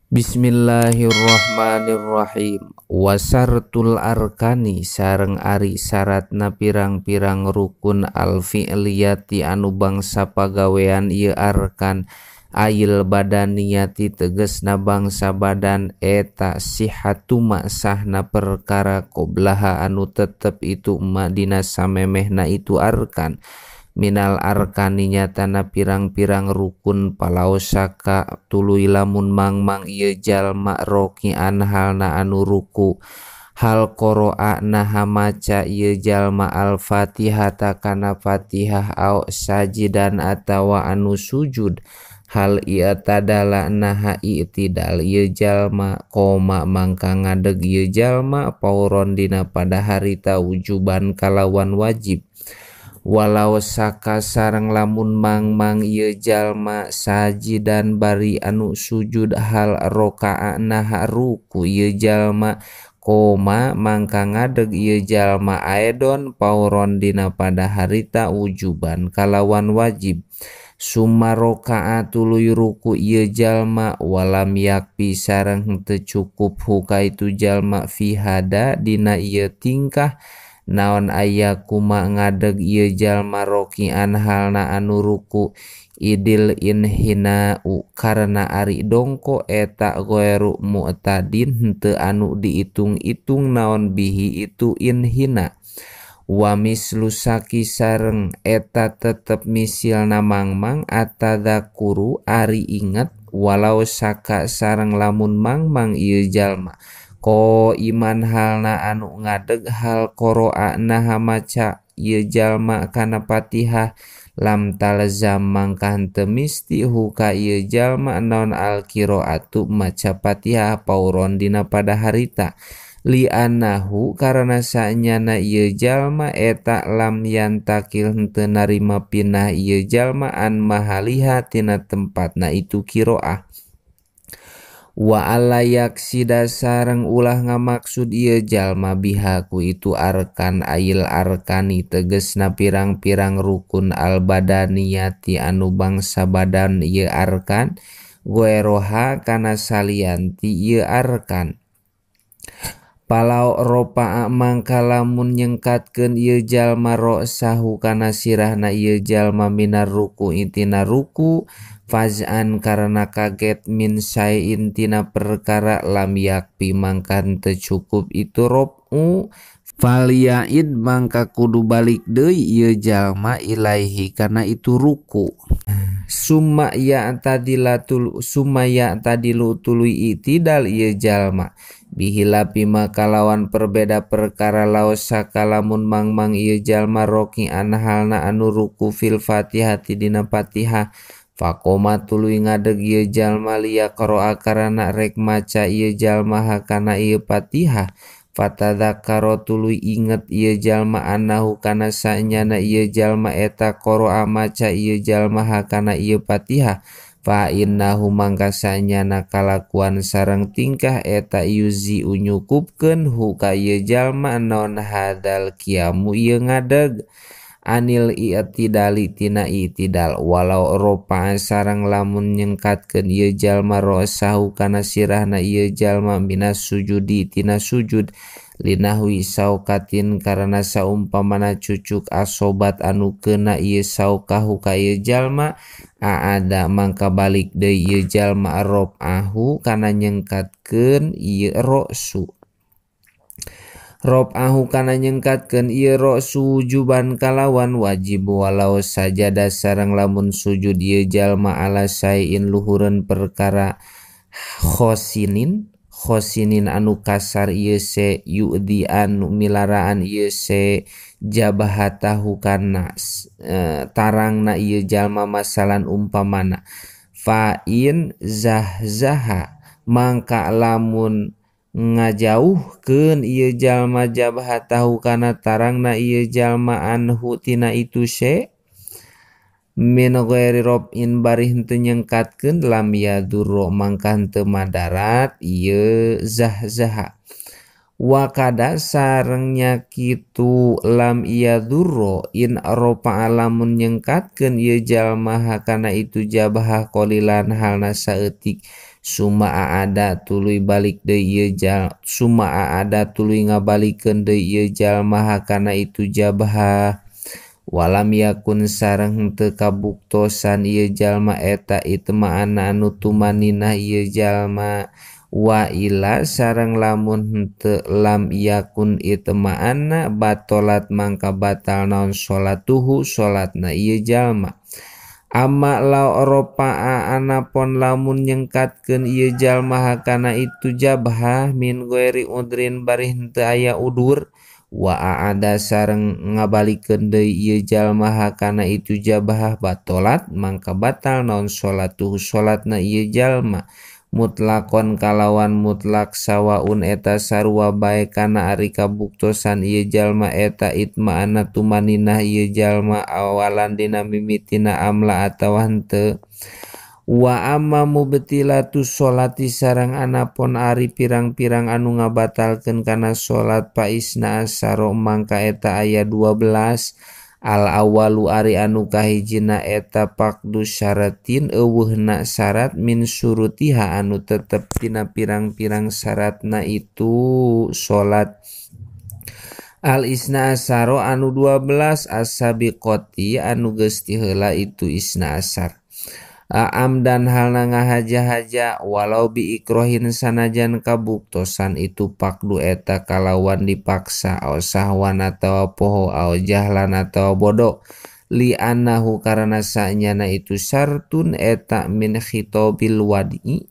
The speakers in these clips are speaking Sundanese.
Bismillahirrahmanirrahim. Wasartul arkani sareng ari syaratna pirang-pirang rukun al-fi'liyati anu bangsa pagawean ieu arkan ayil badaniyati tegesna bangsa badan eta sihhatu sahna perkara qoblaha anu tetep itu ma dina samemehna itu arkan minal arkani nyatana pirang-pirang rukun palaosaka tuluy lamun mangmang ieu jalma rokian halna anu ruku hal qoro'a naha maca ieu jalma al-fatihah kana fatihah au sajidan atawa anu sujud hal i'tadala naha i'tidal ieu jalma koma mangka ngadeg ieu jalma pauron dina pada harita wujuban kalawan wajib walau saka sareng lamun mangmang ieu jalma sajidan bari anu sujud hal roka'a naha ruku ieu jalma koma mangka ngadeg ieu jalma aedon pauron dina pada harita wujuban kalawan wajib summa roka'a tuluy ruku ieu jalma walam yakpi sareng henteu cukup huka itu jalma fi hada dina ieu tingkah naon aya kuma ngadeg ieu jalma rokian halna anu ruku idil inhina'u karena ari dongko eta ghairu mu'tadin henteu anu diitung-itung naon bihi itu inhina wa mislu saki sareng eta tetep misilna mangmang atadzakuru ari inget walau saka sareng lamun mangmang ieu jalma ko iman halna anu ngadeg hal qoro'a naha maca ieu jalma kana Fatihah lam talzam mangka henteu misti huka ieu jalma naon al qiraatu maca Fatihah pauron dina pada harita li annahu karena sanyana ieu jalma eta lam yantakil henteu narima pinah ieu jalma an mahaliha tina tempatna itu qiraah wa alla yaksida sareng ulah ngamaksud ieu jalma bihaku itu arkan ayil arkani tegesna pirang-pirang rukun al badaniyati anu bangsa badan ieu arkan gueroha kana salianti ieu arkan palau ropa'a mangka lamun nyengkatkeun ieu jalma ra'sahu kana sirahna ieu jalma minar ruku tina ruku faz'an karena kaget min saein tina perkara lam yakpi mangka teu cukup itu rob'u falyaid mangka kudu balik deui ieu jalma ilaihi kana itu ruku summa ya'tadilatul summa ya'tadilu tuluy i'tidal ieu jalma bihilapi maka lawan perbeda perkara laos sakalamun mangmang ieu jalma rokian halna anu ruku fil fatihati dina fatihah faqoma tuluy ngadeg ieu jalma liyaqra'a karana rek maca ieu jalma hakana ieu fatihah fatadzakara tuluy inget ieu jalma annahu kana sanyana ieu jalma eta qara'a maca ieu jalma hakana ieu fatihah fa innahu mangka sanyana kalakuan sareng tingkah eta yuzi unyukupkeun hu ka ieu jalma naon hadal qiyamu ieu ngadeg anil i'tidali tina i'tidal walau ropa sareng lamun nyengkatkeun ieu jalma ra'sahu kana sirahna ieu jalma minas sujudi tina sujud linahwi saukatin karena saumpamana cucuk asobat anu keuna ieu saukahu ka ieu jalma aada mangka balik deui ieu jalma robahu kana nyengkatkeun ieu ra'su robahu kana nyengkatkeun ieu ra'su wujuban kalawan wajib walau sajada sareng lamun sujud ieu jalma ala saein luhureun perkara khosinin khosinin anu kasar ieu se yu'di anu milaraan ieu se jabahatahu kana tarangna ieu jalma masalan umpamana fa in zahzaha mangka lamun ngajauhkeun ieu jalma jabhatahu kana tarangna ieu jalma anhu tina itu se min ghairi robin bari henteu nyengkatkeun lam yadurra mangka henteu madarat ieu zahzaha wa kada sareng nya kitu lam yadurra in rofa lamun nyengkatkeun ieu jalma hakana itu jabha qalilan halna saeutik Suma aada tuluy balik deui ieu jalma suma aada tuluy ngabalikeun deui ieu jalma hakana itu jabhah walam yakun sareng henteu kabuktosan ieu jalma eta itma'ana anu tumaninah ieu jalma wa ila sareng lamun henteu lam yakun itma'ana batolat mangka batal naon salatuhu salatna ieu jalma. Amma law ropa'a anapon lamun nyengkatkeun ieu jalma hakana itu jabhah min ghairi udrin bari henteu aya udur wa aada sareng ngabalikeun deui ieu jalma hakana itu jabhah batolat mangka batal naon salatuhu salatna ieu jalma mutlakon kalawan mutlak sawaun eta sarua bae kana ari kabuktosan ieu jalma eta itma'ana tumaninah ieu jalma awalan dina mimitina amla atawa henteu. Wa amma mubtilatu sholati sareng anapon ari pirang-pirang anu ngabatalkeun kana salat fa isna asyara mangka eta aya 12. Al awalu ari anu kahijina eta faqdu syaratin euweuhna syarat min syurutiha anu tetep tina pirang-pirang syaratna itu salat. Al isna asyara anu 12 as-sabiqati anu geus ti heula itu isna asyar. Amdan halna ngahaja-haja walau biikrohin sanajan kabuktosan itu pakdu eta kalawan dipaksa au sahwan atawa poho au jahlan atawa bodoh li annahu karana sanyana itu syartun eta min khitobil wadi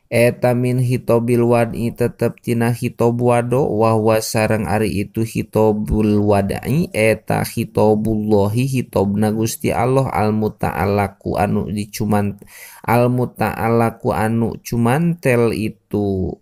eta min hitobil wadi tetep tina hitob wado wa huwa sareng ari itu hitobul wadi eta hitobullahi hitobna Gusti Allah al muta'alaku anu dicuman al muta'alaku anu cumantel itu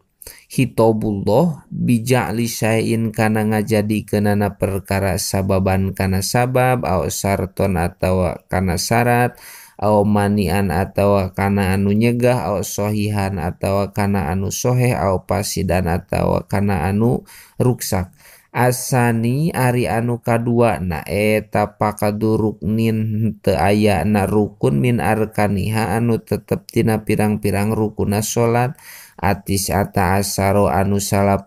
hitobullah bija'li syai'in kana ngajadikeunana perkara sababan kana sabab au syarton atawa kana syarat au manian atawa kana anu nyegah au sohihan atawa kana anu soheh au pasidan atawa kana anu ruksak. Asani ari anu kadua na eta pakadu ruknin teu aya na rukun min arkaniha anu tetep tina pirang-pirang rukuna salat atis ata asaro anu 18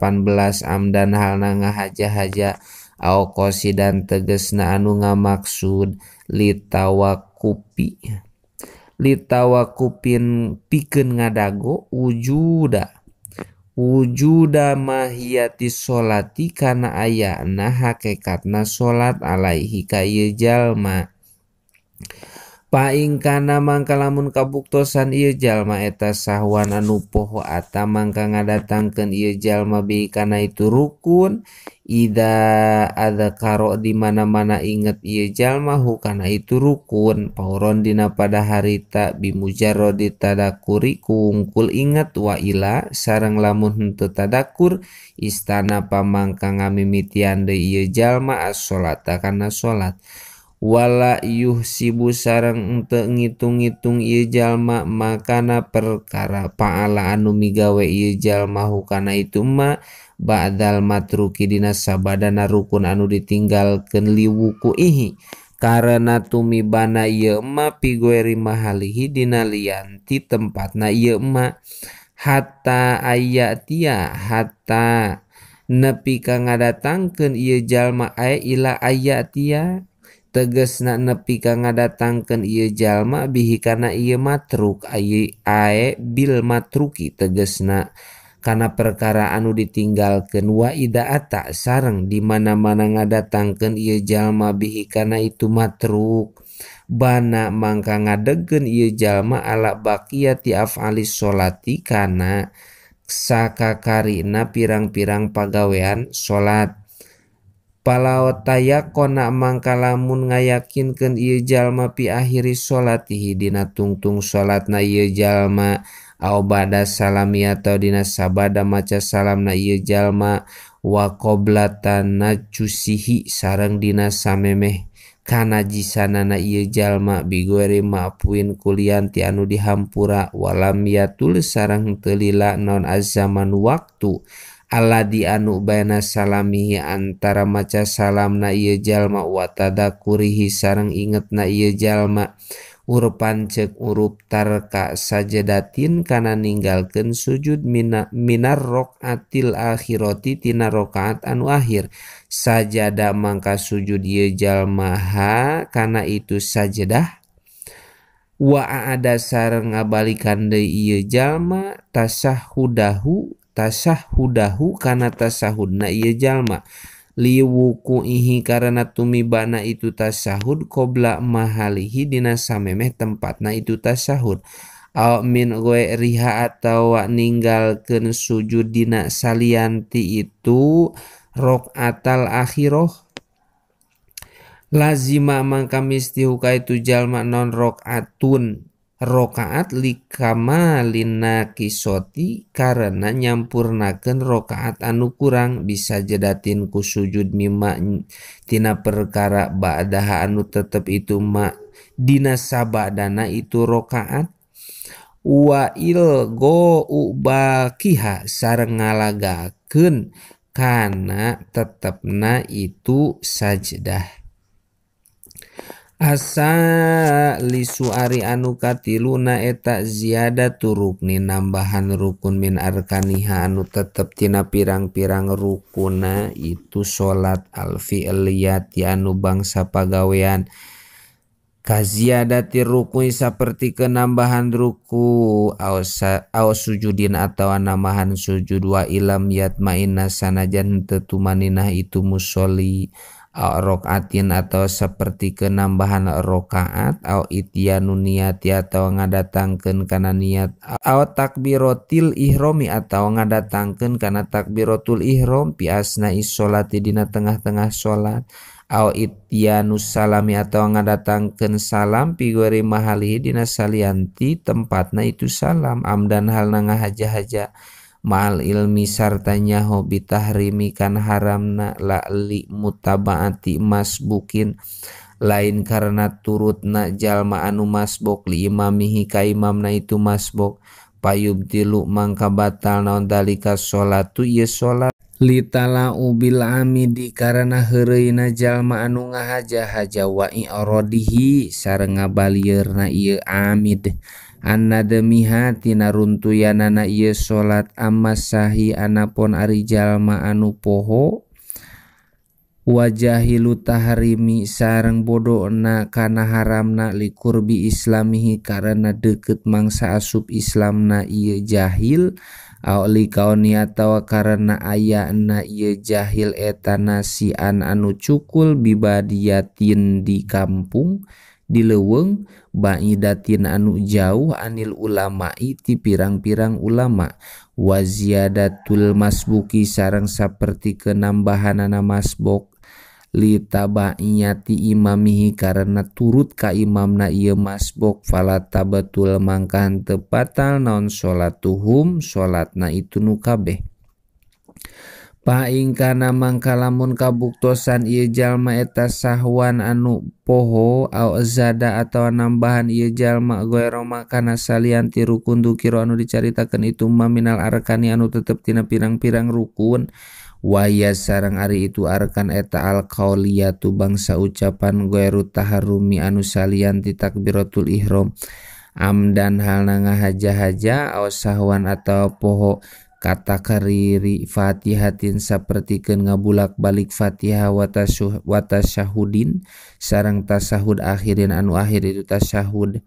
amdan halna ngahaja-haja au qasidan tegesna anu ngamaksud litawakupi litawakupin pikeun ngadago wujuda wujuda mahiyati sholati kana ayana hakikatna salat alaihi ka ieu jalma. Paing kana mangka lamun kabuktosan ieu jalma eta sahwan anu poho ata mangka ngadatangkeun ieu jalma bi kana itu rukun ida adzkaro di mana-mana inget ieu jalma hu kana itu rukun pauron dina pada harita bimujarradi tadakuri kungkul inget wa ila sareng lamun henteu tadakur istana pamangka ngamimitian deui ieu jalma as-sholata kana salat wala yuhsibu sareng henteu ngitung-ngitung ieu jalma makana perkara paala anu migawe ieu jalma hukana itu ma ba'dal matruki dina sabadana rukun anu ditinggalkeun liwukuihi karena tumibana ieu ma pigueri mahalihi dina lianti tempatna ieu ma hatta ayatia hatta nepi ka ngadatangkeun ieu jalma ae ila ayatia tegesna nepi ka ngadatangkeun ieu jalma bihi kana ieu matruk ae bil matruki tegesna kana perkara anu ditinggalkeun wa ida ata sareng di mana-mana ngadatangkeun ieu jalma bihi kana itu matruk bana mangka ngadegkeun ieu jalma ala baqiyati af'alis sholati kana sakakarina pirang-pirang pagawean salat. Palau tayakona mangka lamun ngayakinkeun ieu jalma pi akhiri sholatihi dina tungtung salatna ieu jalma au ba'da salami atau dina sabada maca salamna ieu jalma wa qabla tanajusihi sareng dina samemeh kanajisanana ieu jalma bigueri ma'fuin kulian ti anu dihampura walam yatul sareng teu lila naon azzaman waktu aladi anu baina salamihi antara maca salamna ieu jalma wa tadakurihi sareng ingetna ieu jalma Urpan cek urup tarka sajedatin kana ninggalkeun sujud minar rokaatil akhirati tina rokaat anu akhir sajada mangka sujud ieu jalma ha kana itu sajadah wa aada sareng ngabalikan deui ieu jalma tasahhudahu tasahhudahu kana tasahudna ieu jalma liwukuihi karena tumibana itu tasahud qobla mahalihi dina samemeh tempatna itu tasahud aw min ghairiha atawa ninggalkeun sujud dina salianti itu rokaatal akhirah lazima mangka misti huka itu jalma non rokaatun rokaat likamalin naqisoti karena nyampurnakeun rokaat anu kurang bisa jedatin ku sujud mimma tina perkara ba'daha anu tetep itu ma dina sabadana itu rokaat wa ilgo ubakiha sareng ngalagakeun kana tetepna itu sajdah. Asa lisu ari anu katiluna eta ziyadatu rukni nambahan rukun min arkaniha anu tetep tina pirang-pirang rukuna itu salat al fi'liyati anu bangsa pagawean kaziyadati rukun saperti kenambahan ruku aw sujudin atawa nambahan sujud wa ilam yatmainna sanajan teu tumaninah itu musholli rokaatin atau seperti kenambahan rokaat au ityanu niati atau ngadatangkeun kana niat au takbiratil ihromi atau ngadatangkeun kana takbiratul ihrom fi asna'i sholati dina tengah-tengah salat au ityanu salami atau ngadatangkeun salam fi ghairi mahalihi dina salianti tempatna itu salam amdan halna ngahaja-haja ma'al ilmi sarta nyaho bitahrimi kan haramna la li mutabaati masbukin lain karena turutna jalma anu masbuk li imamihi ka imamna itu masbuk payubtilu mangka batal naon dalika sholatu ieu sholat litala ubil amidi karena heureuyna jalma anu ngahaja-haja wa i'radihi sareng ngabalieurna ieu amid anna demiha tina runtuyanana ieu salat amasahi anapon ari jalma anu poho wajahilu tahrimi sareng bodona kana haramna likurbi islamihi karena deukeut mangsa asup islamna ieu jahil aw likauni atawa karena ayana ieu jahil eta nasian anu cukul bibadiatin di kampung di leuweung ba'idatin anu jauh anil ulama'i ti pirang-pirang ulama wa ziyadatul masbuki sareng saperti kenambahanana masbuk li tabaiyati imamihi karena turut ka imamna ieu masbuk fala tabatul mangka henteu batal naon sholatuhum salatna itu nu kabeh. Pa ingkana mangka lamun kabuktosan ieu jalma eta sahwan anu poho au zada atawa nambahan ieu jalma ghaira makana salian ti rukun dukira anu dicaritakeun itu ma minal arkani anu tetep tina pirang-pirang rukun waya sareng ari itu arkan eta al qauliyatu bangsa ucapan ghairu taharrumi anu salian ti takbiratul ihram amdan halna ngahaja-haja au sahwan atawa poho kata kariri fatihatin sapertikeun ngabulak-balik fatihah wa tasyahudin sareng tasahud akhirin anu akhir itu tasyahud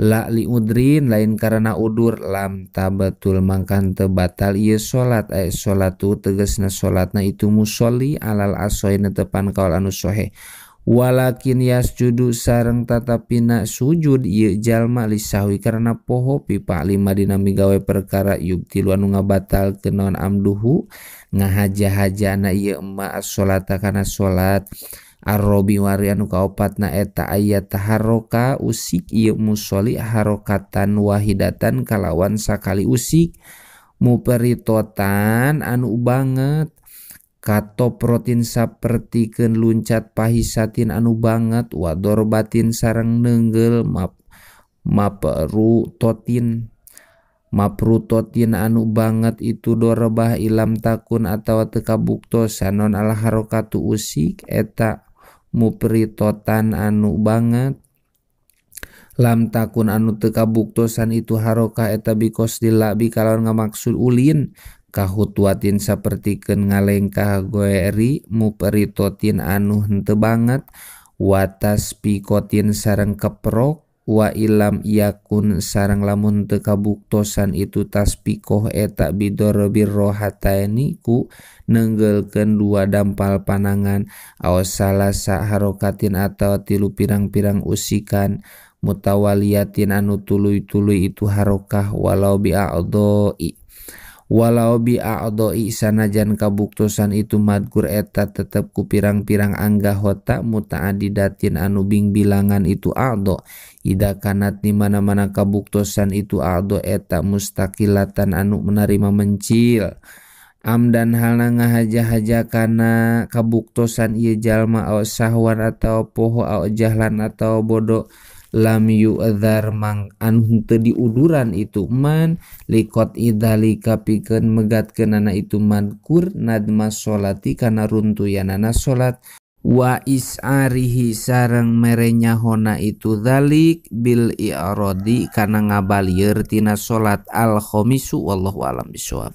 la li udrin lain karena udur lam tabatul mangkan teu batal ieu salat ay salatu tegasna salatna itu musholli alal asoi netepan kaul anu soheh walakin yasjudu sareng tatapina sujud ieu jalma lisahwi karena poho pipa lima dina migawe perkara yubtilu anu ngabatalkeun naon amduhu ngahaja-hajana ieu emma as-sholata kana salat arrobi wari anu kaopatna eta ayat taharroka usik ieu musholli harokatan wahidatan kalawan sakali usik muperitotan anu banget katoprotin sapertikeun luncat pahisatin anu banget wadorbatin sareng neunggel maprutotin anu banget itu dorbah ilam takun atawa teu kabuktosan non al harokatu usik eta mupritotan anu banget Lam takun anu teu kabuktosan itu harokah eta biqasdil la'bi kalawan ngamaksud ulin kahutwatin sapertikeun ngalengkah goeri muperitotin anu henteu banget watas pikotin sareng keprok wa ilam yakun sareng lamun teu kabuktosan itu tasbikoh eta bidor birrohataini ku nenggelkeun dua dampal panangan aw salasa harokatin atau tilu pirang-pirang usikan mutawaliyatin anu tuluy-tuluy itu harokah walau bi'a'doi walau bi'a'doi sanajan kabuktosan itu madkur eta tetep ku pirang-pirang anggahota muta'adidatin anu bingbilangan itu a'do ida kanat di mana-mana kabuktosan itu a'do eta mustaqilatan anu menerima mencil amdan halna ngahaja-haja kana kabuktosan ieu jalma aw sahwan atau poho aw jahlan atau bodoh lam yu'dzar mang anu teu diuduran itu man liqat idzalika pikeun megatkeunana itu madkur nadma sholati kana runtuyanana salat wa is'arihi sareng merenyahona itu dzalik bil i'radi kana ngabalieur tina salat al khamisu wallahu alam bisawab.